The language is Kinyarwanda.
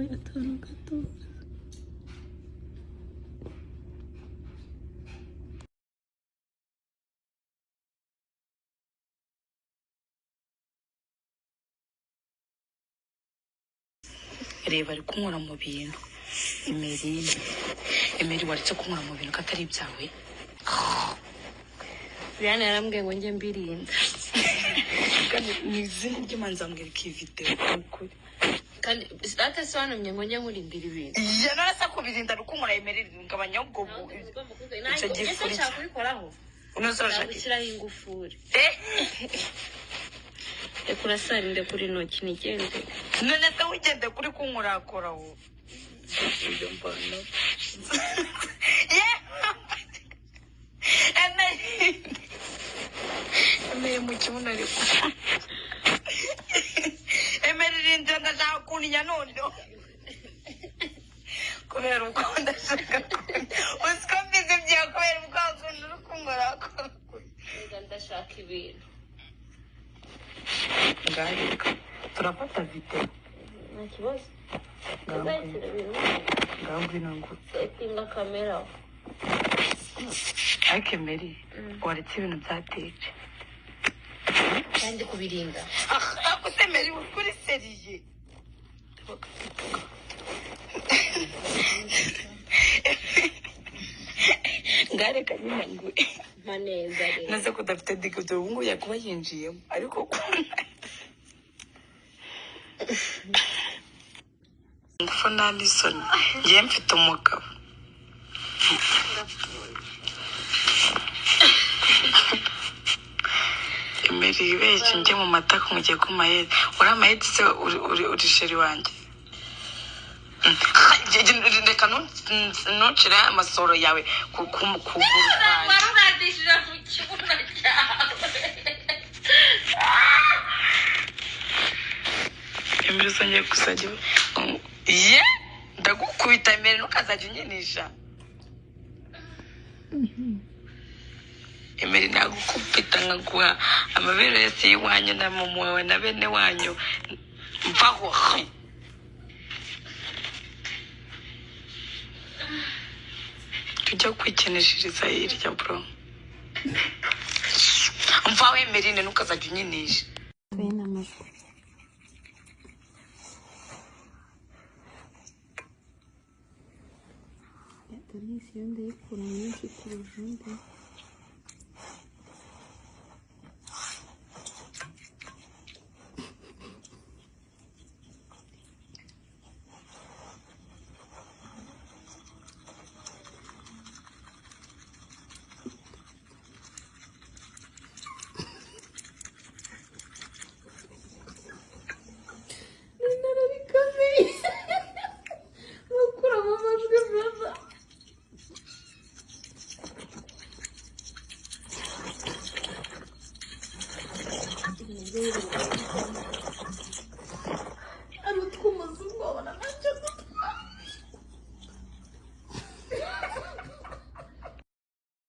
Atanu gato. Reba, ari kunkora mu bintu. Emerine, Emeri, waretse kunkora mu bintu ko atari ibyawe? Brian yarambwiye ngo njye mbirinda. Kandi mu izina ry'Imana nzamwereka iyi videwo, ni ukuri. Kandi ate se wantumye ngo njye nkurindira ibintu? Ya, narasa kubirinda rukunkora. Emeri, ngabanya ubwo icyo Ese gifuri. nshaka kubikoraho. Unoze Nshaka urashaka gushyiraho ingufuri. Eh. Reka urasara, ndekura intoki nigende. None se wigende kuri kunkorakora wowe ibyo mbona. Ye, Emeri, Emeri, mu kibuno ariko. Emeri, rindira, ndashaka kuntinya noneho kubera uko ndashaka kuntinya. Uzi ko mbizi byawe kubera ubwa kuntu uri kunkorakora. Reka, ndashaka ibintu. Ngaho turafata videwo. Nta kibazo. Ngaho. Uzakira ibintu. Ngaho ngwino ngo Setinga kamera. Ariko Emeri, waretse ibintu byatetse? Kandi kubirinda. Ariko se Emeri, uri kuri sérieux? Ngareka nyine ngo Mpa neza rero. Nase ko udafite digidi, ubu ngubu yakuba yinjiyemo, ariko ngufu nta n'isoni. Ngewe mfite umugabo. Emeri, ibeshye njye mu matako mugiye ku mayedi. Uri amayedi se? Uri chéri wanjye. Reka ntuncire amasoro yawe ku kuguru kwanjye. Warurandishije mu kibuno cyawe. Emeri, uzongeye kuzajya ye, ndagukubita. Emeri, ntukazajya unyinisha. Emeri, nagukubita nkaguha amabere yose y'iwanyu na mama wawe na bene wanyu. Mvaho. Tujya kwikinishiriza hirya, bro. Mvaho Emerine, ntukazajya unyinisha. Bene amajwi. Dore iyi yo ndayikura myinshi kurusha undi.